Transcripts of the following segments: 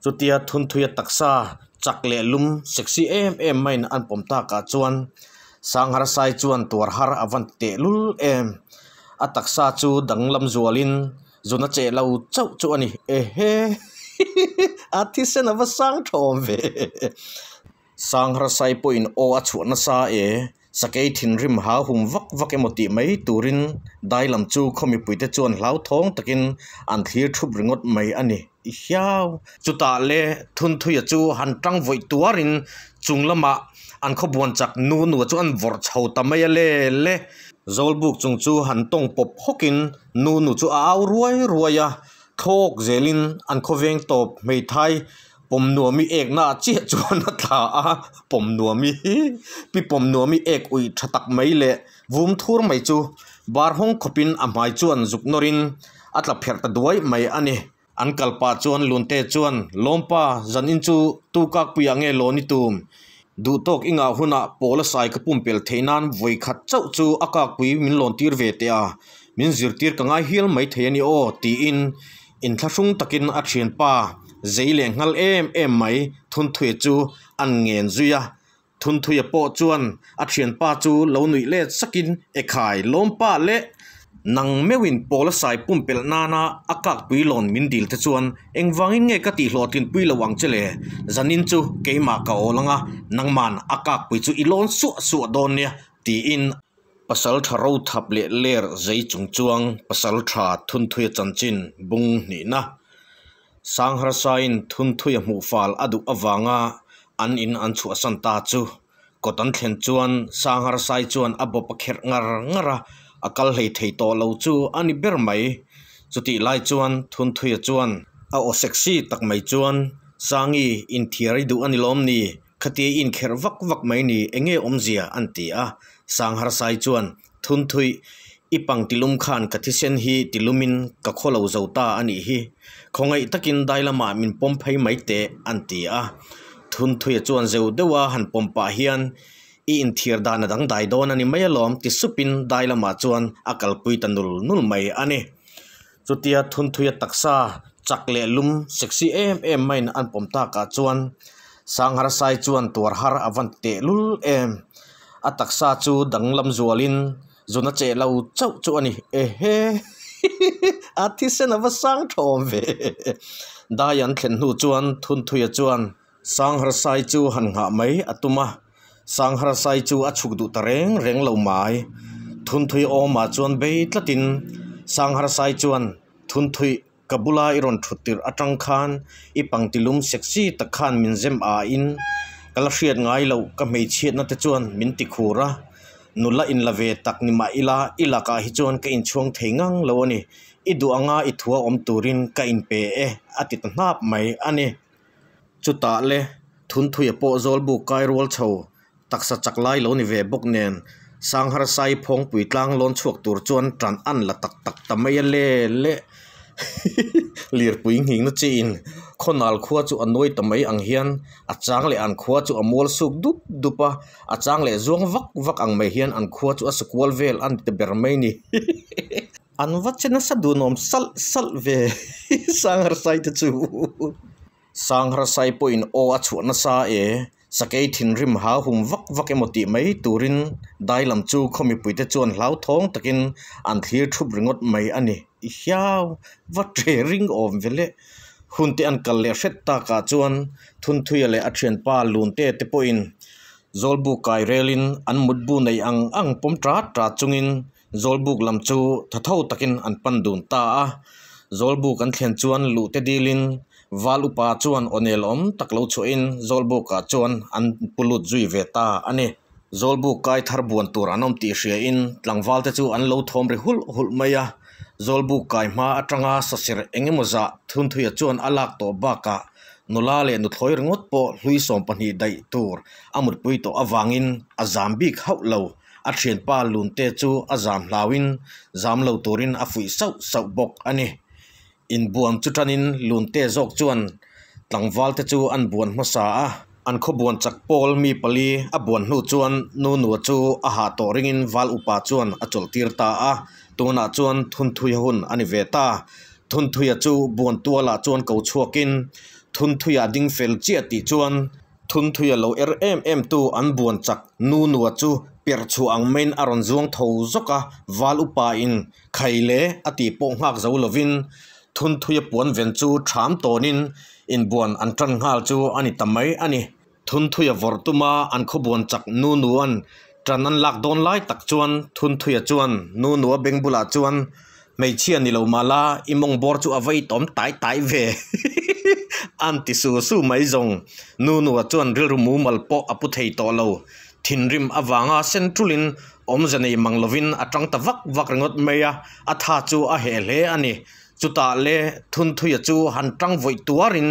Chutia Thunthuia taksa chak leh lum sexy em em maiin an pawm takah chuan Sanghar sai chuan tuar har a van ti tehlul em. A taksa chu danglam zualin zun a cheh lo chauh chu a ni. Ehe a thisen a va sang thawm ve. Sanghar sai pawhin aw a chhuah nasa e. Sakei thinrim hau hum vak vak emaw tih mai turin dai lam chu khaw mipuite chuan hlauthawng takin an thlir thup ringawt mai a ni. I hiau. Chutah le Thunthuia chu han tang vawih tuarin chung lamah an khawbuan chak nu nua chu an vawrh chho ta mai a le le. Zawlbuk chung chu han tawng pawp hawkin nu nu chu a au ruai ruai a, thlawk zelin an khawveng tawp hmeithai Pawm nuam i ek na chiah chuan a tla a, pawm nuam i pi pawm nuam i ek uih tha tak mai leh vum thur mai chu bar hawng khawpin a hmai chuan zuk nawrin a tla pherh ta duai mai a ni. An kal pah chuan Lunte chuan, Lawmpa, zanin chu tu kakpuiah nge lawn i tum? Duhtawk i ngah hunah pawl a sai ka pumpelh theih nan vawi khat chauh chu a kakpui min lawn tir ve teh a, min zirtir ka ngai hial mai thei a ni aw, tiin Inthlahrung takin a thianpa zei leh nghal em em mai Thunthuia chu an ngen zui a. Thunthuia pawh chuan a thianpa chu lo nuih let sakin Ekhai lawmpa leh nang meuhin pawl a sai pumpelh nana a kakpui lawn min dil te chuan engvangin nge ka tihhlawhtlinpui lo ang che le? Zanin chu keimah ka awl anga nangman a kakpui chu i lawn suah suah dawn nia tiin Pasal tha ro thap leh ler zei chung chuang pasal tha Thunthuia chanchin bung hnihna. Sangharsain Thunthuia hmuh fal a duh avanga an in an chhuahsan ta chu kawt an thlen chuan Sangharsai chuan a bawp a kherh ngar ngar a, a kal hlei thei tawh lo chu a ni ber mai. Chutih lai chuan Thunthuia chuan a aw sexy tak mai chuan, Sangi, inthiar i duh a ni lawm ni? Khatia i inkherh vak vak mai ni, eng nge awmzia? an ti a. Sangharsai chuan, Thunthuih, i pang tilum khan ka thisen hi tilumin ka khaw lo zo ta a nih hi. Khawngaih takin dai lamah min pawm phei mai teh, an ti a. Thunthuia chuan zeu deuha han pawm pah hian, I inthiar dan a dangdai dawn a ni mai alawm, ti supin dai lamah chuan a kalpui ta nul nul mai a ni. Chutia Thunthuia taksa chak leh lum sexy em em maiin an pawm takah chuan Sangharsai chuan tuar har a van ti tehlul em. A taksa chu danglam zualin zun a cheh lo chauh chu a ni. Ehe a thisen a va sang thawm ve. Dai an thlen hnu chuan Thunthuia chuan Sangharsai chu han nghah mai a tum a, Sangharsai chu a chhuk duh ta reng reng lo mai. Thunthui awmah chuan bei tlatin Sangharsai chuan Thunthui ka bula i rawn thut tirh atang khan i pangtilum sexy tak khan min zem aiin ka la hriat ngai loh ka hmeichhiatna te chuan min ti khur a, nula inla ve tak ni mah ila i lakah hi chuan ka inchhuang thei ngang lo a ni, i duh anga i thua awm turin ka inpe e a ti ta hnap mai a ni. Chutah le Thunthuia pawh Zawlbuk kai rual chho taksa chak lai lo ni ve bawk nen Sangharsai phawngpui tlang lawn chhuak tur chuan tan an la tak tak ta mai a le le Lirpui nghingna chiin khawnal khua chu a nuai ta mai ang hian a chang leh an khua chu a mual suk dup dup a, a chang leh zuang vak vak ang mai hian an khua chu a sukual vel a ni ta ber mai ni. An va che nasa dunawm salh salh ve Sangharsai te chu. Sangharsai pawhin aw a chhuah nasa e, sakei thinrim hau hum vak vak emaw tih mai turin dai lam chu khaw mipuite chuan hlauthawng takin an thlir thup ringawt mai a ni. I hiau va ṭe ring awm ve le. Hun te an kal leh hret takah chuan Thunthuia leh a ṭhianpa Lunte te pawhin Zawlbuk kai relin an mutbu nei ang ang pawm ṭat ṭat chungin Zawlbuk lam chu tha tho takin an pan dun ta a. Zawlbuk an thlen chuan luhte dilin Val upa chuan awnel awm tak lo chhuahin Zawlbukah chuan an pu lut zui ve ta a ni. Zawlbuk kai thar buan tur an awm tih hriain tlangvalte chu an lo thawm ri hulh hulh mai a. Zawlbuk kai hma atanga sasir eng emaw zah Thunthuia chuan a lak tawh bakah nula leh nuthlawi ringawt pawh hlui 12 daih tur a mutpui tawh avangin a zam bik hauh lo. A thianpa Lunte chu a zam hlauin zam lo turin a fuih sauh sauh bawk a ni. Inbuan chu tanin Lunte zawk chuan tlangvalte chu an buan hmasa a. An khawbuan chak pawl mi pali a buan hnu chuan Nunua chu a hah tawh ringin Val upa chuan a chawlhtir ta a. Tunah chuan Thunthuia hun a ni ve ta. Thunthuia chu buan tualah chuan ko chhuakin. Thunthuia ding fel chiah tih chuan Thunthuia lo er em em tu an buan chak nu nua chu perh chhuah ang maiin a rawn zuang tho zawk a, val upa in khai le a tih pawh nghak zo lovin Thunthuia puan ven chu ṭham tawnin inbuan an ṭan nghal chu a ni ta mai a ni. Thunthuia vawrh tuma an khawbuan chak nu nuan ṭan an lak dawn lai tak chuan Thunthuia chuan nu nua beng bulah chuan Hmeichhia ni lo mahla i mawng bawr chu a va itawm tai tai ve an ti su su mai zawng. Nu nua chuan rilru mumal pawh a pu thei tawh lo. Thinrim avanga sen ṭulin awmze nei mang lovin a ṭang ta vak vak ringawt mai a, a tha chu a heh hle a ni. Chutah le Thunthuia chu han ṭang vawih tuarin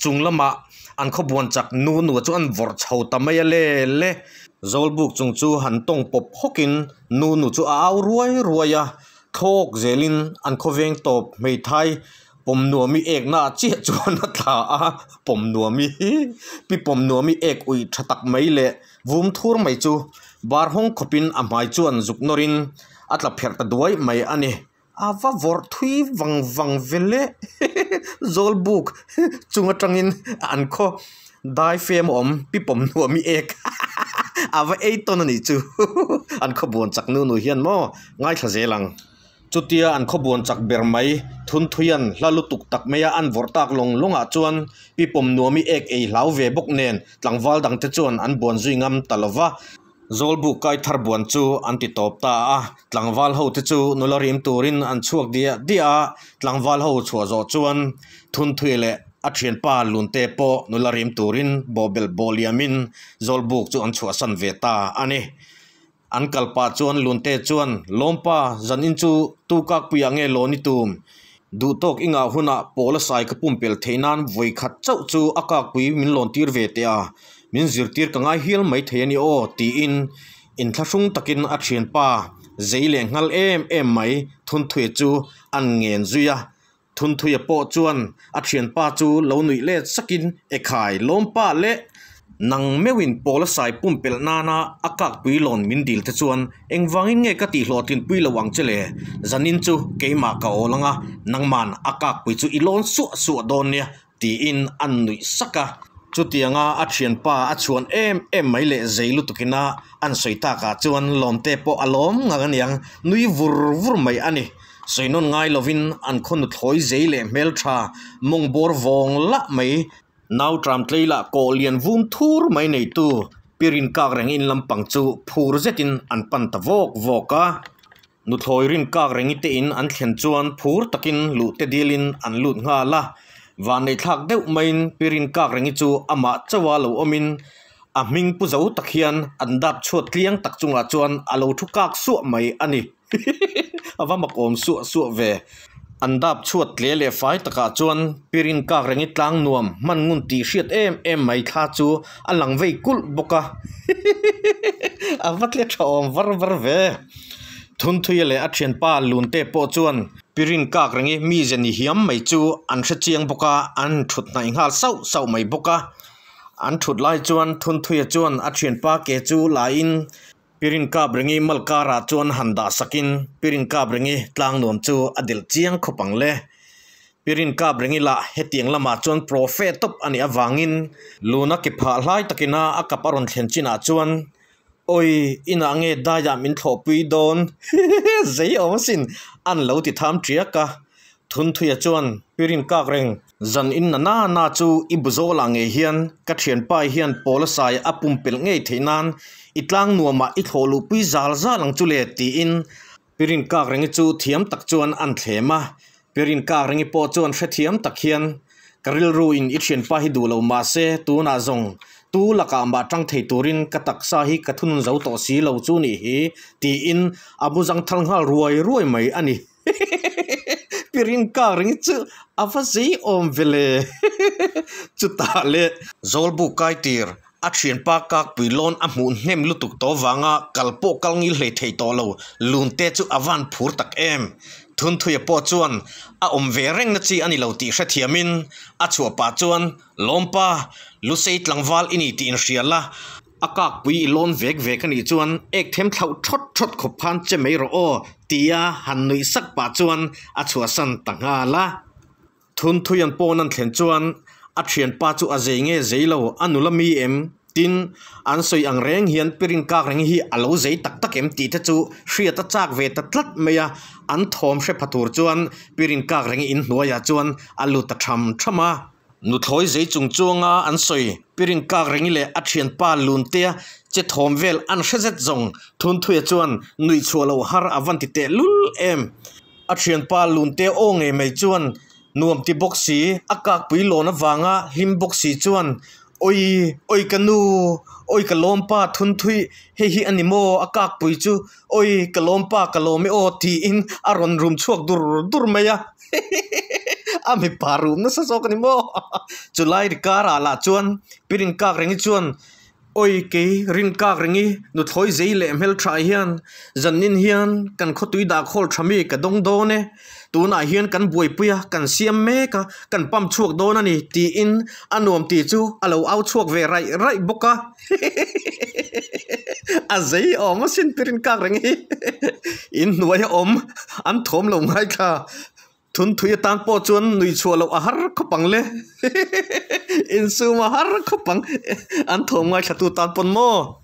chung lamah an khawbuan chak nu nua chu an vawrh chho ta mai a le le. Zawlbuk chung chu han tawng pawp hawkin nu nu chu a au ruai ruai a, thlawk zelin an khawveng tawp hmeithai pawm nuami ek naah chiah chuan a tla a, pawm nuami hi pi pawm nuami ek uih tha tak mai leh vum thur mai chu bar hawng khawpin a hmai chuan zuk nawrin a tla pherh ta duai mai a ni. A va vawrh thui vang vang ve le Zawlbuk chung atangin an khaw dai fem a awm pi pawm nuami ek a va ei tawn a nih chu an khaw buan chak nu nu hian maw ngaithla zel ang. Chutia an khaw buan chak ber mai Thunthuian hla lutuk tak maia an vawrh tak lawng lawngah chuan pi pawm nuami ek ei hlau ve bawk nen tlangval dangte chuan an buan zui ngam ta lo va. Zawlbuk kai thar buan chu an ti tawp ta a, tlangval ho te chu nula rim turin an chhuak diah diah a, tlangval ho chhuah zawh chuan Thunthui leh a thianpa Lunte pawh nula rim turin bawhbelh bawh liamin Zawlbuk chu an chhuahsan ve ta a ni. An kal pah chuan Lunte chuan, Lawmpa, zanin chu tu kakpuiah nge lawn i tum? Duhtawk i ngah hunah pawla sai ka pumpelh theih nan vawi khat chauh chu a kakpui min lawn tir ve teh a, min zirtir ka ngai hial mai thei a ni aw tiin inthlahrung takin a thianpa zei leh nghal em em mai Thunthuia chu an ngen zui a. Thunthuia pawh chuan a thianpa chu lo nuih let sakin Ekhai lawmpa leh Nang meuhin pawla sai pumpelh nana a kakpui lawn min dil te chuan engvangin nge ka tihhlawhtlin pui lo ang che le? Zanin chu keimah ka awl anga nangman a kakpui chu i lawn suah suah dawn nia tiin an nuih sak a. Chutianga a thianpa a chhuan em em mai leh zei lutukina an sawi takah chuan lawmte pawh a lawm ngang aniang nui vur vur mai a ni. Sawi nawn ngai lovin an khaw nuthlawi zei leh hmeltha mawng bawr vawng lah mai Nau tram tlei lah kawh lian vum thur mai neitu pirin kak reng in lampang chu phur zetin an pan ta vawk vawk a. Nuthlawi rin kak rengi te in an thlen chuan phur takin luh te dilin an lut nghal a. Vanneih thlak deuh maiin pirin kak rengi chu amah chauha lo awmin a hming pu zo tak hian an dap chhuat tliang tak chungah chuan a lo thu kak suah mai a ni. A va mak awm suah suah ve. An dap chhuat tle leh fai takah chuan pirin kak rengi tlang nuam hman ngun tih hriat em em mai thla chu a lang vei kulh bawk a. A va tle tha awm var var ve. Thunthuia leh a thianpa Lunte pawh chuan pirin kak rengi mize ni hiam mai chu an hre chiang bawk a, an thut hnaih nghal sauh sauh mai bawk a. An thut lai chuan Thunthuia chuan a thianpa ke chu laiin Pirin kap ringi mal karah chuan han dah sakin Pirin kap ringi tlang nuam chu a delh chiang khawp ang le. Pirin kap ringi lah hetiang lamah chuan profe tawp a nih avangin luna ke phah hlai takina a kap a rawn thlen chinah chuan Awi, inah nge daiah min thlawhpui dawn? Zei awm asin, an lo ti tham ṭiak a. Thunthuia chuan Pirin kak reng. Zan in na na na chu i bu zawlah ngei hian ka thianpa hian pawla sai a pumpelh ngei theih nan i tlang nuamah i thlawh luhpui zal zal ang chu le tiin Pirin kak rengi chu thiam tak chuan an thlem a. Pirin kak rengi pawh chuan hrethiam tak hian ka rilru in i thianpa hi duh lo mahse tunah zawng tu lakah mah tang thei turin ka taksa hi ka thunun zo tawh si lo chu nih hi tiin a bu zang thal nghal ruai ruai mai a ni. Piring kak ring chu a va zei awm ve le. Chutah le Zawlbuk kai tir a thianpa kakpui lawn a hmuh hnem lutuk tawh vanga kal pawh kal ngil hlei thei tawh lo lun te chu a van phur tak em. Thunthuia pawh chuan a awm ve reng na chi a ni lo tih hrethiamin a chhuah pah chuan Lawmpa Lusei tlangval i ni tih inhria la. A kakpui i lawn vek vek a nih chuan ek them thlauh thawt thawt khawp khan che mai rawh aw tia han nuih sak pah chuan a chhuahsan ta nghal a. Thunthui an pawn an thlen chuan A thianpa chu a zei nge zei lo, a nula mi em? Tin, an sawi ang reng hian pirin kak reng hi a lo zei tak tak em tih te chu hriat a chak ve ta tlat mai a. An thawm hre pha tur chuan pirin kak reng inhnuaiah chuan a lut ta tham tham a. Nuthlawi zei chung chuanga an sawi pirin kak rengi leh a thianpa Luntea che thawm vel an hre zet zawng Thunthuia chuan nuih chhuah loh har a van ti teh lul em. A thianpa Luntea aw ngei mai chuan nuam ti bawk si, a kakpui lawn avanga hlim bawk si chuan Awi, awi ka nu, awi ka lawmpa Thunthui, hei hi a ni maw a kakpui chu, awi ka lawmpa ka lawm e aw tiin a rawn rum chhuak dur dur mai a. A mipa rum nasa zawk a ni maw? Chulai ri karah lah chuan Pi Rinkak rengi chuan, Awi kei Rinkak rengi nuthlawi zei leh hmeltha hian zannin hian kan khawtui dah khawl tha mi ka dawng dawn e. Tunah hian kan buaipui a, kan siam mek a, kan pump chhuak dawn a ni tiin a nuam tih chu a lo au chhuak ve raih raih bawk a. A zei awm asin Pi Rinkak rengi hi inhnuai a awm an thawm lo ngaithla. Thunthui atan pawh chuan nui chhuah loh a har khawp ang le. Insum a har khawp ang. An thawm ngaithlatu tan pawn maw?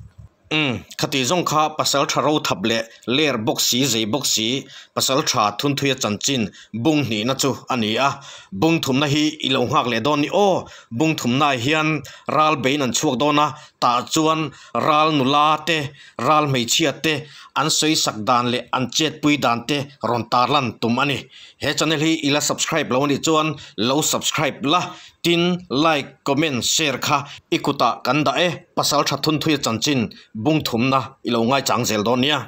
Umm, khati zawng kha pasal tha ro thap leh ler bawk si zei bawk si pasal tha thunthuia chanchin bung hnihna chu a ni a. Bung thumna hi i lo nghak leh dawn ni aw. Bung thumnaah hian ral bein an chhuak dawn a, tah chuan ral nula te Ral hmeichhia te an sawi sak dan leh an chetpui dan te rawn tarlan tum a ni. He channel hi i la subscribe lo a nih chuan lo subscribe la, tin like, comment, share kha i kutah kan dah e. Pasal tha thunthuia chanchin bung thumna i lo ngaichang zel dawn nia.